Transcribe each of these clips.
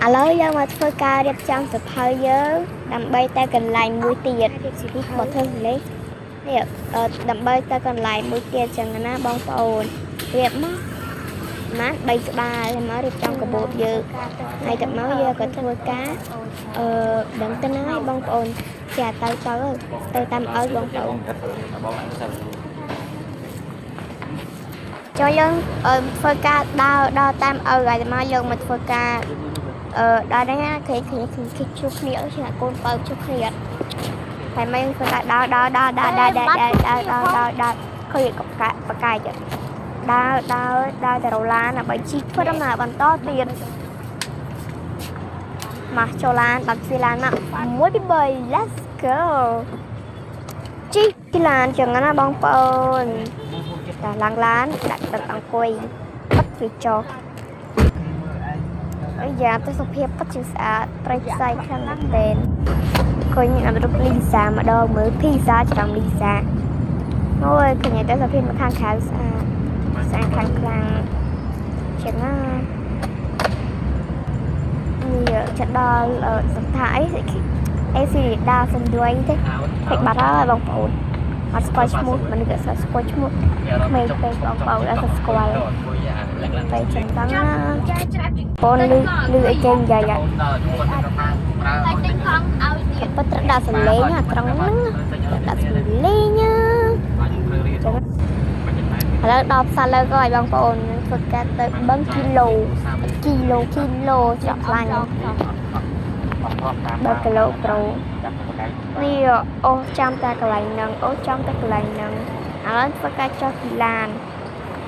ឥឡូវយើងមកធ្វើការរៀបចំសៀវភៅយើងដើម្បីទៅកន្លែងមួយទៀតនេះមកធ្វើលេខនេះដើម្បីទៅកន្លែងមួយទៀតចឹងណាបងប្អូនរៀបមកម៉ាន3ក្បាលហើយមករៀបចំកាបូបយើងហើយទៅមកយើងក៏ធ្វើការដឹងទៅណាហើយបងប្អូនចាទៅទៅទៅតាមឲ្យបងប្អូន បងអត់ទៅ ចូលយើងធ្វើការដើរដល់តាមឪហើយមកយើងមកធ្វើការដល់នេះណាឃើញឃើញឃើញគេជួបគ្នាអើជាកូនបើជួបគ្នាហើយមកយើងធ្វើការដើរដើរដើរដើរដើរដើរដើរដើរដើរដើរដើរឃើញកកាបកាយដើរដើរដើរទៅរឡានដើម្បីជិះធ្វើដំណើរបន្តទៀតមកចូលឡានដល់ទ្វារឡានមក1 2 3 let's go ជិះឡានចឹងណាបងប្អូន តាឡើងឡានដាក់ទឹកអង្គុយបិទវាចុះអាយ៉ាទៅសុភាពពិតជាស្អាតប្រៃផ្សៃខ្លាំងមែនទែនឃើញអារូបលីសាម្ដងមើលភីសាច្រំលីសាអូយឃើញតែសុភាពមកខាងក្រៅស្អាតស្អាតខ្លាំងខ្លាំងចឹងណានេះจะដល់សន្តាអីអេស៊ីដាសំដួយទេភ្លេចបាត់ហើយបងប្អូនអត់ស្គាល់ឈ្មោះមនុស្សក៏ស្គាល់ឈ្មោះ ក្មេងពេកបងប្អូនអត់ស្គាល់ទៅចឹងដល់ណា ចាច្រាប់ជាង បងលឺលឺអីគេនិយាយ ដល់ជួនទៅប្រើ ហើយទិញកង់ឲ្យទៀត ប៉ុន្តែដាក់សំឡេងអាត្រង់ហ្នឹងដាក់សំឡេងណា ចឹង ឥឡូវដល់ផ្សារលើក៏ឲ្យបងប្អូនធ្វើការទៅបឹងគីឡូគីឡូគីឡូច្រកខ្លាញ់បើគីឡូប្រូនេះអូចាំតែកន្លែងហ្នឹងអូចាំតែកន្លែងហ្នឹងឥឡូវធ្វើការចុះពីឡាន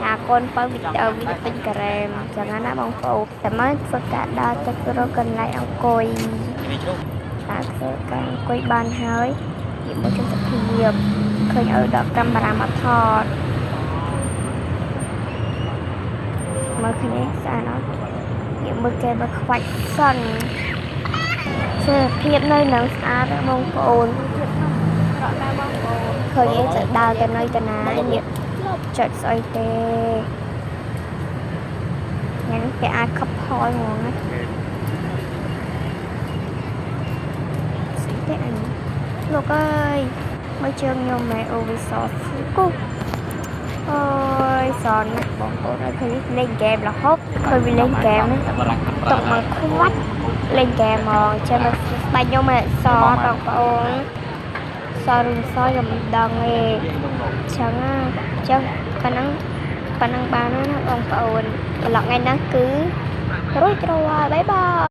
ហាកូនបើវីដេអូវីដេអូពេញការ៉េមចឹងណាបងប្អូនតែមកធ្វើការដើរទៅរកកន្លែងអង្គុយ តើធ្វើការអង្គុយបានហើយនិយាយមកជុំសភាពឃើញឲ្យដល់កាមេរ៉ាមកថតមើលឃើញទេស្អាតអត់និយាយមើលគេបើខ្វាច់សិនសភាពនៅនឹងស្អាតណាស់បងប្អូន រកដែរបងប្អូន ឃើញឯងទៅដើរទៅនៅទៅណានេះចុចស្អុយទេញ៉ាំគេអាចខផលហ្មងណាស្អីទេអញលោកអើយមើលជើងខ្ញុំម៉ែអូវិសគូអូយសនណាស់បងប្អូនអើយឃើញលេងហ្គេមរហូតឃើញវាលេងហ្គេមហ្នឹងຕົកមកខ្វាច់លេងហ្គេមហ្មងចាំមកស្បែកខ្ញុំម៉ែសបងប្អូនសឬមិនសខ្ញុំមិនដឹងទេចឹងណាចឹងប៉ណ្ណឹងប៉ណ្ណឹងបានណាបងប្អូនប្លុកថ្ងៃហ្នឹងគឺរួចរាល់បាយបាយ។